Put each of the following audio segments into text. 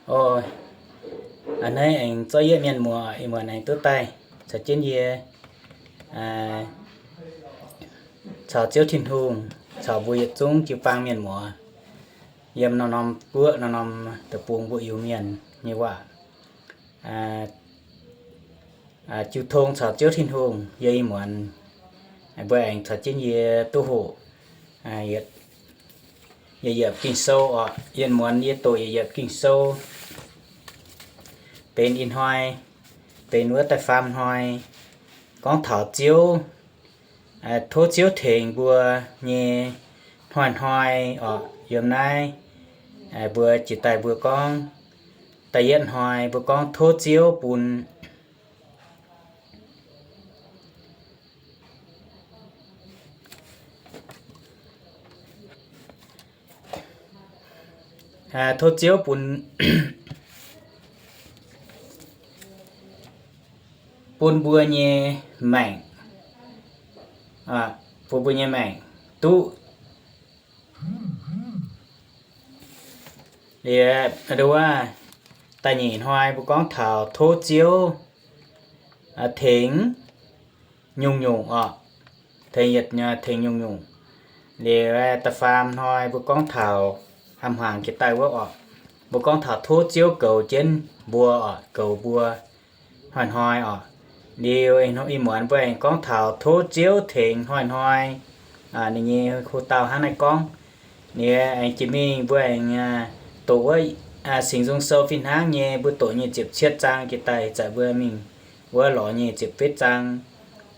O, a'hneiv aengx zorqv yietv mienh muoz ih muonz aengx duqv daaih caux jienv yie caux Ziouv Tin-Hungh, caux mbuo yietc zungv jiu-baang mienh muoz yiem norm-norm guoqv, norm-norm deic-bung mbuo Iu-Mienh nyei waac jiu tong caux Ziouv Tin-Hungh. Yie ih muonz mbuo aengx caux jienv yie duqv hoqc yietc yiemc Ging-Sou oc. Ih muonz yie doqc yietc yiemc Ging-Sou, benx ih hnoi, benx wuov da'faam hnoi, gorngv taux Ziouv, tov Ziouv tengx mbuo nyei hnoi-hnoi oc. Yiem naaiv mbuo jiex daaih mbuo gorngv, da'yietv hnoi mbuo gorngv tov Ziouv bun tov Ziouv bun, bun mbuo nyei maengc, bun mbuo nyei maengc duqv. Liuz, da'nyeic hnoi mbuo gorngv taux tov Ziouv tengx nyungc-nyungc oc, tengx yietc, tengx nyungc-nyungc. Liuz, da'faam hnoi mbuo gorngv taux, a'hmz hmuangx jiex daaih wuov oc, mbuo gorngv taux tov Ziouv goux jienv mbuo oc, goux mbuo hnoi-hnoi oc. Liuz, ih muonz mbuo aengx gorngv taux tov Ziouv tengx hnoi-hnoi ninh nyei hoqc dauh hnangv naaiv gorngv. Liuz, aengx jiex mingh mbuo aengx doqc wuov Singx Nzung Sou fih hnangv nyei, mbuo doqc nyei ziepc cietv zaang jiex daaih, ih zanc mbuo mingh wuov lorz nyei ziepc betv zaang,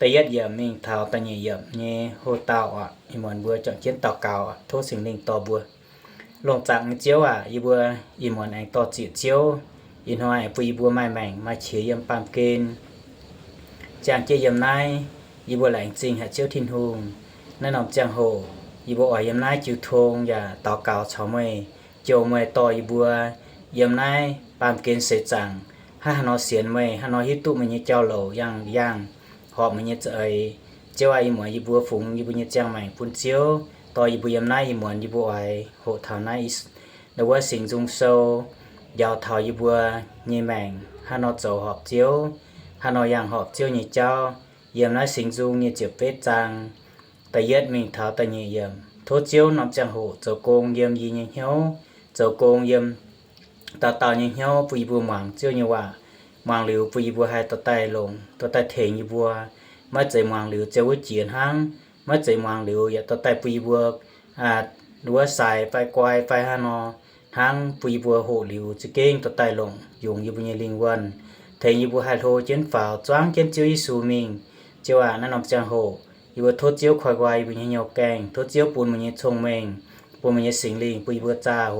da'yietv yiemc mingh taux da'nyeic yiemc nyei hoqc dauh oc. Ih muonz mbuo juangc jienv daux gaux, tov Singx Lingh dorh mbuo. Longc zaangc nyei Ziouv aac, yie mbuo ih muonz aengx dor-ziec Ziouv. Ih hnoi aengx bun yie mbuo maaih maengc maaih qiex yiem baamh gen ziangh jienv yiem naaiv, yie mbuo laengz zingh haic Ziouv Tin-Hungh. Naaiv norm ziangh hoc yie mbuo oix yiem naaiv jiu tong yaac daux gaux caux meih, jouh meih dorh yie mbuo yiem naaiv baamh gen seix zaangc, hnangv haaix nor sienx meih, hnangv haaix nor hiuv duqv meih nyei jauv-louc yangh yangh, horpc meih nyei za'eix. Ziouv aac, ih muonz yie mbuo fungx yie mbuo nyei ziangh maengc bun Ziouv, dorh yie mbuo yiem naaiv. Ih muonz yie mbuo oix hoqc taux naaiv wuov Singx Nzung Sou, njaaux taux yie mbuo nyei maengc hnangv haaix nor zoux horpc Ziouv, hnangv haaix nor yangh horpc Ziouv nyei jauv. Yiem naaiv Singx Nzung nyei ziepc betv zaang, da'yietv mingh taux da'nyeic yiemc. Tov Ziouv norm ziangh hoc zoux gong yiem yie nyei hnyouv, zoux gong yiem dauh dauh nyei hnyouv, bun yie mbuo muangx Ziouv nyei waac. Muangx liuz bun yie mbuo haih dorh daaih longc, dorh daaih tengx yie mbuo. Maiv zeiz muangx liuz ziouc wuov jiex hnangv. Maiv zeiz muangx liuz yaac dorh daaih bun yie mbuo wuov sai fai guai fai hnangv nor hnangv. Bun yie mbuo hoqc liuz za'gengh dorh daaih longc yungz yie mbuo nyei lingh wuonh, tengx yie mbuo haih hlo jienv faaux zuangv jienv Ziouv Yesu mingh. Ziouv aac, naaiv norm ziangh hoc yie mbuo tov Ziouv koi nqoi yie mbuo nyei hnyouv gaengh, tov Ziouv bun meih nyei cong-mengh, bun meih nyei Singx Lingh bun yie mbuo zaah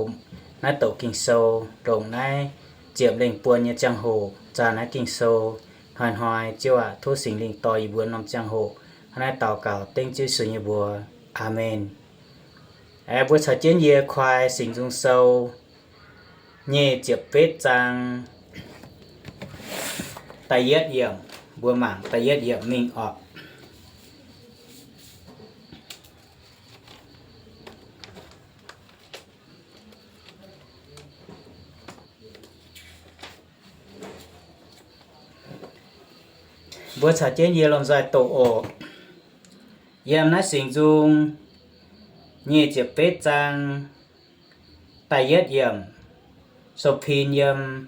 naaiv douc Ging-Sou, longc naaiv ziepc lengh buonc nyei ziangh hoc zaah naaiv Ging-Sou. Hnoi-hnoi Ziouv aac, tov Singx Lingh dorh yie mbuo norm ziangh hoc. Hnangv naaiv daux gaux dengv Ziouv Yesu nyei mbuox. Aamen. Mbuo caux jienv yie koi Singx Nzung Sou nyic ziepc betv zaang da'yietv yiemc. Mbuo mangc da'yietv yiemc mingh oc. Mbuo caux jienv yie lomh nzoih doqc oc. Yiem naaiv Singx Nzung nyic ziepc betv zaang da'yietv yiemc, sou pin yiem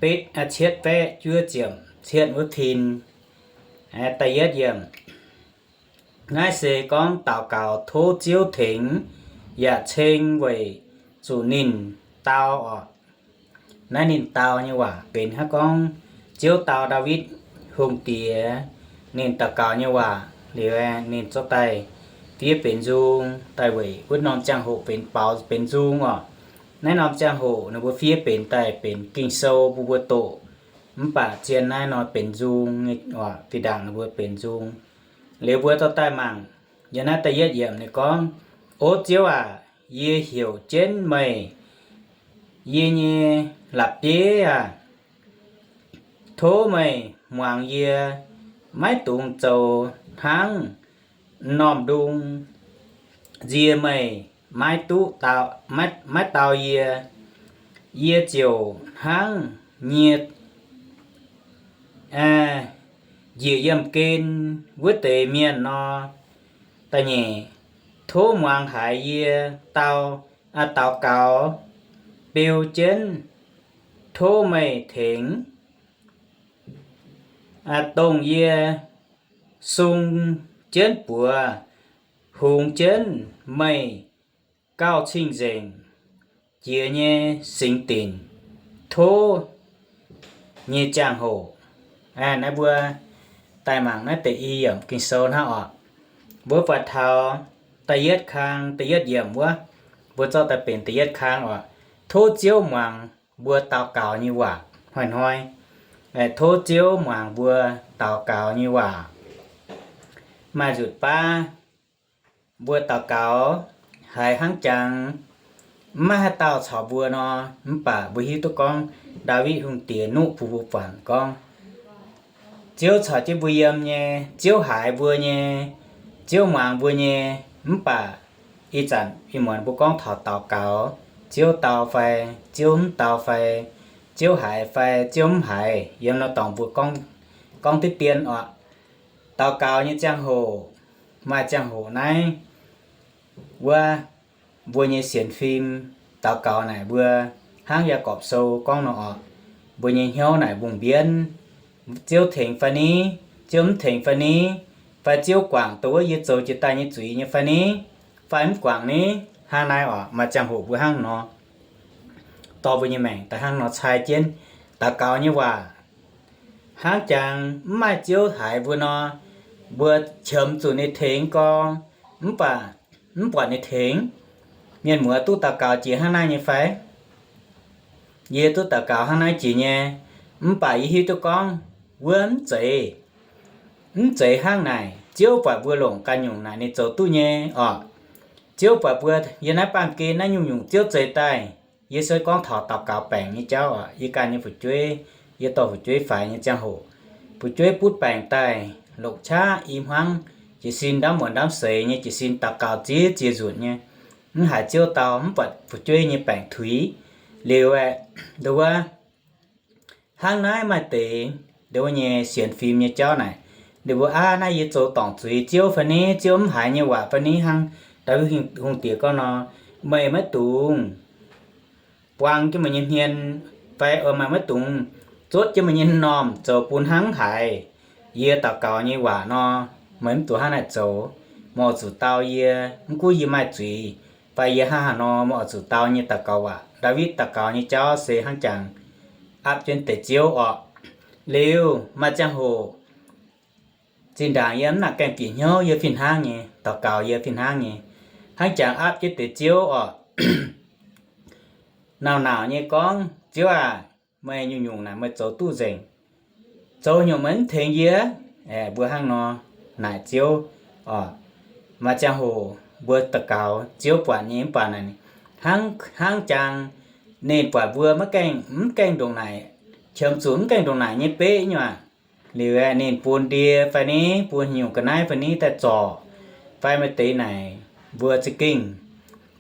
betv, cietv baeqv juov ziepc cietv wuov pin. Da'yietv yiemc. Naaiv se gorngv daux gaux tov Ziouv tengx yaac ceng weic zuqc ninh dau oc. Naaiv ninh dau nyei waac benx hnangv gorngv Ziouv dau Ndaawitv Hungh Diex, ninh daux gaux nyei waac liuz, ninh zorqv daaih fiev benx nzung daaih weic wuov norm ziangh hoc benx baaux benx nzung oc. Naaiv norm ziangh hoc ninh mbuo fiev benx daaih benx Ging-Sou bun mbuo doqc, mv baac zien naaiv nor benx nzung nyei oc, fih ndaangc ninh mbuo benx nzung. Liuz mbuo dorh daaih mangc, yiem naaiv da'yietv yiemc ninh gorngv, O Ziouv aac, yie heuc jienv meih, yie nyei la'bieiv aah! Tov meih muangx yie, maiv dungx zoux hnangv m'normh ndung. Nzie meih maiv duqv, maiv dau yie. yie ziouc hnangv nyie njiec yiemh gen wuov deix mienh nor. Da'nyeic, tov muangx haiz yie dau, daux gaux beu jienv, tov meih tengx, dongh yie sung jienv buoz, hungx jienv meih gauh cing-nzengc jiex nyei singx dinc, tov nyei ziangh hoc. Naaiv mbuo daaih mangc naaiv deix i yiemc Ging-Sou hnangv oc. Mbuo buatc taux da'yietv kang, da'yietv yiemc wuov, mbuo zorqv daaih benx da'yietv kang oc. Tov Ziouv muangx mbuo daux gaux nyei waac. Hnoi-hnoi tov Ziouv muangx mbuo daux gaux nyei waac. Maaih nzutc baav mbuo daux gaux haiz hnangv jangx maiv maaih haaix dauh caux mbuo nor, mv baac mbuo hiuv duqv gorngv Ndaawitv Hungh Diex nuqv bun mbuo buatc gorngv, Ziouv caux jienv mbuo yiem nyei, Ziouv haiz mbuo nyei, Ziouv muangx mbuo nyei, mv baac ih zanc ih muonz mbuo gorngv taux daux gaux, Ziouv dau fai Ziouv mv dau fai, Ziouv haiz fai Ziouv mv haiz, yiem nor dorngx mbuo gorngv diqv dien oc. Daux gaux nyei ziangh hoc, maaih ziangh hoc naaiv wuov, mbuo nyei sienx fim daux gaux naaic mbuo hnangv Yaagorpc Sou gorngv nor oc, mbuo nyei hnyouv naaic mbungh mbienv, Ziouv tengx fai ni, Ziouv mv tengx fai ni, fai Ziouv guangc dongh wuov yie zoux jiex daaih nyei zuiz nyei fai ni, fai mv guangc ni, hnangv naaiv oc. Maaih ziangh hoc mbuo hnangv nor, dorh mbuo nyei maengc daaih hnangv nor cai jienv daux gaux nyei waac. Hnangv jangx mv maaih Ziouv haiz mbuo nor, mbuo qiemx zuqc ninh tengx gorngv, mv baac mv buatc ninh tengx. Mienh muoz duqv daux gaux jiex hnangv naaiv nyei fai? Yie duqv daux gaux hnangv naaiv jiex nyei, mv baac yie hiuv duqv gorngv wuov mv zeiz, mv zeiz hnangv naaic. Ziouv buatc mbuo longc ganh nyungc naaic ninh zoux duqv nyei oc. Ziouv buatc mbuo yiem naaiv baamh gen naaiv nyungc-nyungc Ziouv zeix daaih. Yie se gorngv taux daux gaux baengc nyei jauv oc. Yie ganh nyei fu'jueiv, yie dorh fu'jueiv faix nyei ziangh hoc, fu'jueiv butv baengc daaih, longc qaqv i hmuangv, jiez sin ndamv muonc ndamv seix nyei, jiez sin daux gaux ziex ziex nzunc nyei, mv haiz Ziouv dau, mv buatc fu'jueiv nyei baengc tuix. Liuz aeqv, nduov, hnangv naaiv maaih deix nduov nyei sienx fim nyei jauv naaic, ninh mbuo, Aav, naaiv yie zoux dorngc zuiz Ziouv fai ni? Ziouv mv haiz nyei waac fai ni? Hnangv Ndaawitv Hungh Diex gorngv nor, meih maiv dungx buang jienv meih nyei hmien, fai meih maiv dungx zotv jienv meih nyei m'normh zoux bun hnangv haic yie daux gaux nyei waac nor. Meih mv dungx hnangv naaic zoux. Meih oix zuqc dau yie, mv gunv yie maaih zuiz fai yie hnangv haaix nor, meih oix zuqc dau nyei daux gaux waac. Ndaawitv daux gaux nyei jauv se hnangv jangx aapv jienv deix Ziouv orqc. Liuz maaih ziangh hoc zinh ndaangc yie mv nangc gaengh bieqc hnyouv, yie fih hnangv nyei daux gaux, yie fih hnangv nyei hnangv jangx aapv jienv deix Ziouv orqc. Nauc-nauc nyei gorngv, Ziouv aac, meih nyungc-nyungc naaic meih zoux duqv nzengc. Zoux nyungc meih mv tengx yie? Mbuo hnangv nor naaic Ziouv orqc. Maaih ziangh hoc mbuo daux gaux Ziouv buatc nyei mv baac naaic, hnangv, hnangv jangx ninh buatc mbuo maiv gaengh, mv gaengh ndongc naaic, qiemx zuqc mv gaengh ndongc naaic nyei beqv nyuac. Liuz aeqv, ninh bun ndie fai ni, bun nyungc ga'naaiv fai ni daaih zorc, fai maaih deix naaic, mbuo za'gengh,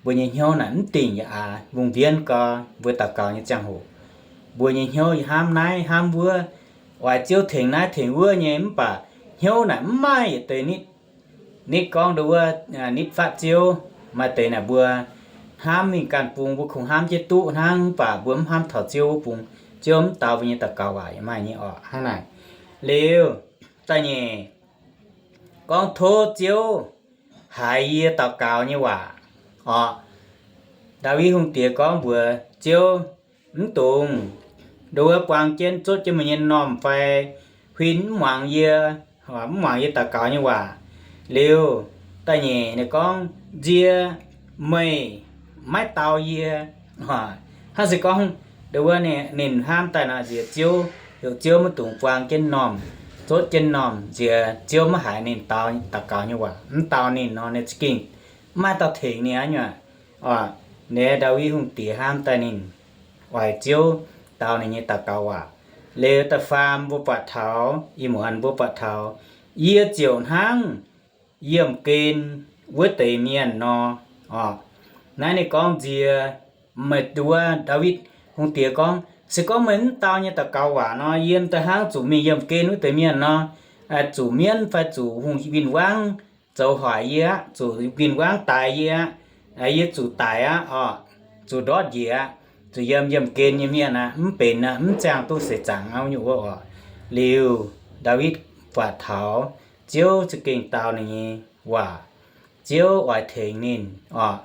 mbuo nyei hnyouv naaic mv dingc yaac aax mbungh mbienv gau. Mbuo daux gaux nyei ziangh hoc, mbuo nyei hnyouv hnamv naaiv hnamv wuov, oix Ziouv tengx naaiv tengx wuov nyei, mv baac hnyouv naaic mv maaih yietc deix nitv, nitv gorngv nduov wuov, nitv fatv Ziouv. Maaih deix naaic mbuo hnamv mingh ganh bung, mbuo kungx hnamv jienv duqv hnangv, mv baac mbuo mv hnamv taux Ziouv wuov bung, Ziouv mv dau mbuo nyei daux gaux waac yaac maaih nyei orqc. Hnangv naaic. Liuz, da'nyeic, gorngv tov Ziouv haiz yie daux gaux nyei waac orqc. Ndaawitv Hungh Diex gorngv mbuox Ziouv, mv dungx nduov wuov buang jienv zotv jienv meih nyei m'normh fai huin mv muangx yie, mv muangx yie daux gaux nyei waac. Liuz, da'nyeic ninh gorngv, nziex meih maiv dau yie. Hnangv se gorngv nduov wuov ninh hnamv daaih nor, nziex Ziouv, heuc Ziouv maiv dungx buang jienv m'normh, zotv jienv m'normh, nziex Ziouv maiv haiz ninh daux gaux nyei waac, mv dau ninh nor, ninh za'gengh maiv dauh tengx ninh aqv nyuac. Ninh Ndaawitv Hungh Diex hnamv daaih ninh oix Ziouv dau ninh nyei daux gaux waac. Liuz da'faam mbuo buatc taux, ih muonz mbuo buatc taux, yie ziouc hnangv yiemh gen wuov deix mienh nor. Orqc, naaiv ninh gorngv nziex meih nduov, Ndaawitv Hungh diex gorngv, Se gorngv meih mv dau nyei daux gaux waac nor, yie m'daaih hnangv zuqc mingh yiemh gen wuov deix mienh nor, zuqc mienv fai zuqc hungh win-wangv zoux hoic yie aqv, zuqc win-wangv daix yie aqv, yie zuqc daic aqv oc, zuqc ndortv njiec aqv, zuqc yiem yiemh gen nyei mienh aqv, mv benx aqv, mv ziangh duqv seix zaangc aqv nyungc wuov oc. Liuz Ndaawitv buatc taux Ziouv za'gengh dau ninh nyei waac, Ziouv oix tengx ninh oc.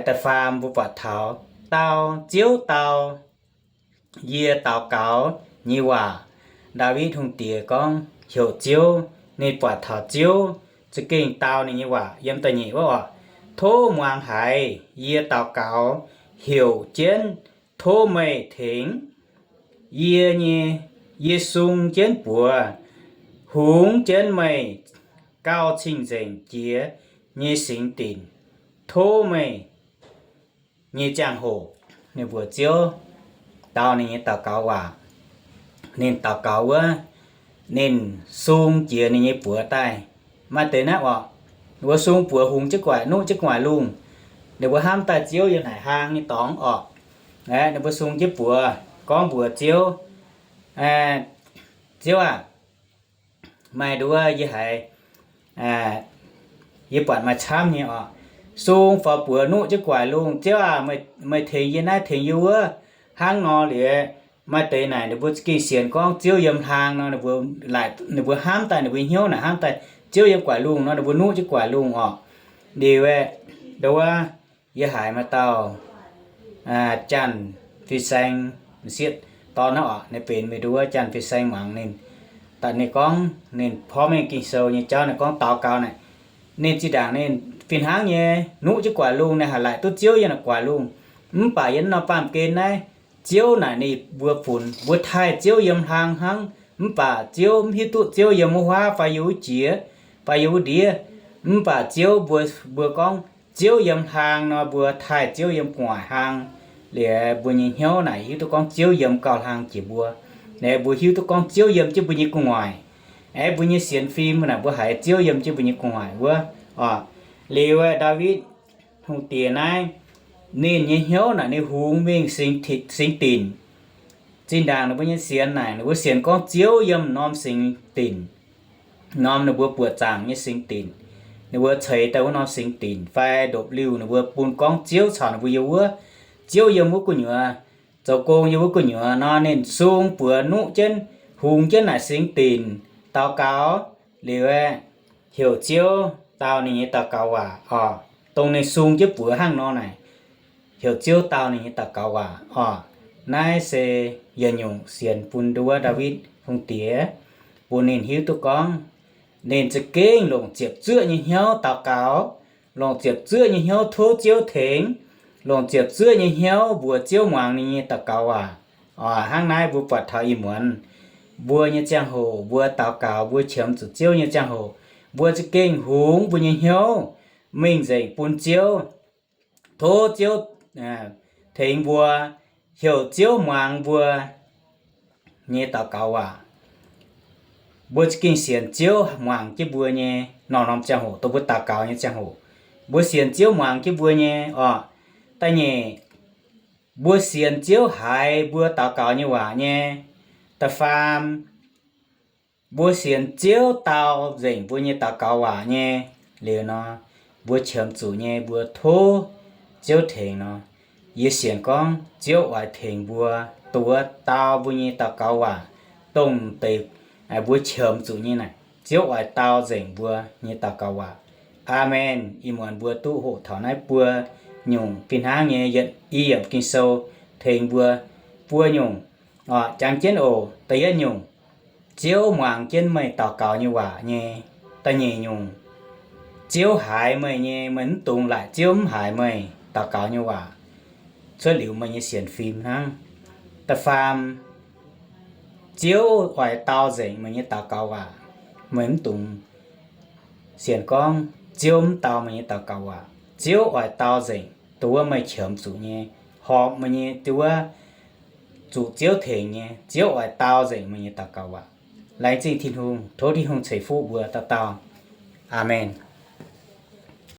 Da'faam mbuo buatc taux dau, Ziouv dau yie daux gaux nyei waac. Ndaawitv hungh diex gorngv heuc Ziouv, ninh buatc taux Ziouv za'gengh dau ninh nyei waac. Yiem da'nyeic wuov oc, Tov muangx haiz yie daux gaux, heuc jienv tov meih tengx yie nyei, yie sung jienv buoz, hungx jienv meih gauh cing-nzengc jiex nyei singx dinc. Tov meih nyei ziangh hoc, ninh mbuox Ziouv dau ninh nyei daux gaux waac. Ninh daux gaux wuov, ninh sung jiex ninh nyei buoz daaih. Maaih deix naaiv oc, ninh mbuo sung buoz hungx jienv gu'nguaaic, nuqv jienv gu'nguaaic lungh. Ninh mbuo hnamv daaih Ziouv yiem naaic hlaang nyei dorngx oc. Ninh mbuo sung jienv buoz gorngv mbuox Ziouv, Ziouv aah, maaih nduov yie haiz, yie buatc maaih camv nyei oc. Sung faaux buoz nuqv jienv gu'nguaaic lungh, Ziouv aah, meih tengx yie naaiv tengx yie wuov. Hnangv nor liuz, maaih deix naaic ninh mbuo za'gengh sienx gorngv Ziouv yiem hlaang nor, ninh mbuo, ninh mbuo hnamv daaih, ninh mbuo hnyouv naaic hnamv daaih Ziouv yiem gu'nguaaic lungh nor, ninh mbuo nuqv jienv gu'nguaaic lungh oc. Liuz aeqv, nduov yie haiz maaih dauh Janx-Fin-Saeng, m'sieqv dorn naaiv oc, ninh benx mienh nduov Janx-Fin-Saeng muangx ninh. Da'nyeic gorngv ninh porv mengh Ging-Sou nyei jauv, ninh gorngv daux gaux naaic, ninh zinh ndaangc ninh fih hnangv nyei nuqv jienv gu'nguaaic lungh, ninh haih laaic duqv Ziouv yiem naaic gu'nguaaic lungh. Mv baac yiem norm baamh gen naaiv, Ziouv naaic ninh mbuo funx, mbuo taaih Ziouv yiem hlaang hnangv. Mv baac Ziouv mv hiuv duqv Ziouv yiem wuov huaav fai yiem wuov jiex fai yiem wuov ndiev. Mv baac Ziouv mbuo, mbuo gorngv Ziouv yiem hlaang nor, mbuo taaih Ziouv yiem gu'nguaaic hlaang. Liuz mbuo nyei hnyouv naaic hiuv duqv gorngv Ziouv yiem gauh hlaang jiex mbuo. Liuz mbuo hiuv duqv gorngv Ziouv yiem jienv mbuo nyei gu'nguaaic. Aeqv, mbuo nyei sienx fim naaic mbuo haiz Ziouv yiem jienv mbuo nyei gu'nguaaic wuov oc. Liuz Ndaawitv Hungh diex naaiv, ninh nyei hnyouv naaic ninh hungx mingh singx dinc. Zinh ndaangc ninh mbuo nyei sienx naaic ninh mbuo sienx gorngv Ziouv yiem norm singx dinc, norm ninh mbuo buoqc zaangc nyei singx dinc. Ninh mbuo ceix daaih wuov norm singx dinc fai ndopv-liuh ninh mbuo bun gorngv Ziouv caux ninh mbuo yiem wuov, Ziouv yiem wuov gu'nyuoz, zoux gong yiem wuov gu'nyuoz nor, ninh sung buoz nuqv jienv, hungx jienv naaic singx dinc daux gaux. Liuz aeqv, heuc Ziouv dau ninh nyei daux gaux waac oc. Dongh ninh sung jienv buoz hnangv nor naaic, heuc Ziouv dau ninh nyei daux gaux waac oc. Naaiv se yietc nyungc sienx bun nduov Ndaawitv Hungh diex, bun ninh hiuv duqv gorngv ninh za'gengh longc ziepc zuoqv nyei hnyouv daux gaux, longc ziepc zuoqv nyei hnyouv tov Ziouv tengx, longc ziepc zuoqv nyei hnyouv mbuox Ziouv muangx ninh nyei daux gaux waac oc. Hnangv naaiv mbuo buatc taux ih muonz mbuo nyei ziangh hoc mbuo daux gaux, mbuo qiemx zuqc Ziouv nyei ziangh hoc, mbuo za'gengh hungx mbuo nyei hnyouv mingh nzengc bun Ziouv, tov Ziouv tengx mbuo, heuc Ziouv muangx mbuo nyei daux gaux waac. Mbuo za'gengh sienx Ziouv muangx jienv mbuo nyei norm-norm ziangh hoc, dongh mbuo daux gaux nyei ziangh hoc, mbuo sienx Ziouv muangx jienv mbuo nyei oc. Da'nyeic, mbuo sienx Ziouv haiz mbuo daux gaux nyei waac nyei. Da'faam, mbuo sienx Ziouv dau nzengc mbuo nyei daux gaux waac nyei. Liuz nor, mbuo qiemx zuqc nyei mbuo tov Ziouv tengx nor, yie sienx gorngv Ziouv oix tengx mbuo, dongh wuov dau mbuo nyei daux gaux waac, dongh deix mbuo qiemx zuqc nyei naaic, Ziouv oix dau nzengc mbuo nyei daux gaux waac. Aamen. Ih muonz mbuo duqv hoqc taux naaiv buo nyungc fih hnangv nyei yietc i yiemc Ging-Sou tengx mbuo buo nyungc. Jangx jienv oc. Da'yietv nyungc, Ziouv muangx jienv meih daux gaux nyei waac nyei. Da'nyeic nyungc, Ziouv haiz meih nyei, meih mv dungx laaic Ziouv mv haiz meih daux gaux nyei waac cuotv liuz meih nyei sienx fim hnangv. Da'faam, Ziouv oix dau nzengc meih nyei daux gaux waac. Meih mv dungx sienx gorngv Ziouv mv dau meih nyei daux gaux waac. Ziouv oix dau nzengc dongh wuov meih qiemx zuqc nyei, horpc meih nyei, dongh wuov zuqc Ziouv tengx nyei, Ziouv oix dau nzengc meih nyei daux gaux waac. Laengz zingh Tin-Hungh. Tov Tin-Hungh ceix fuqv mbuo dauh dauh. Aamen.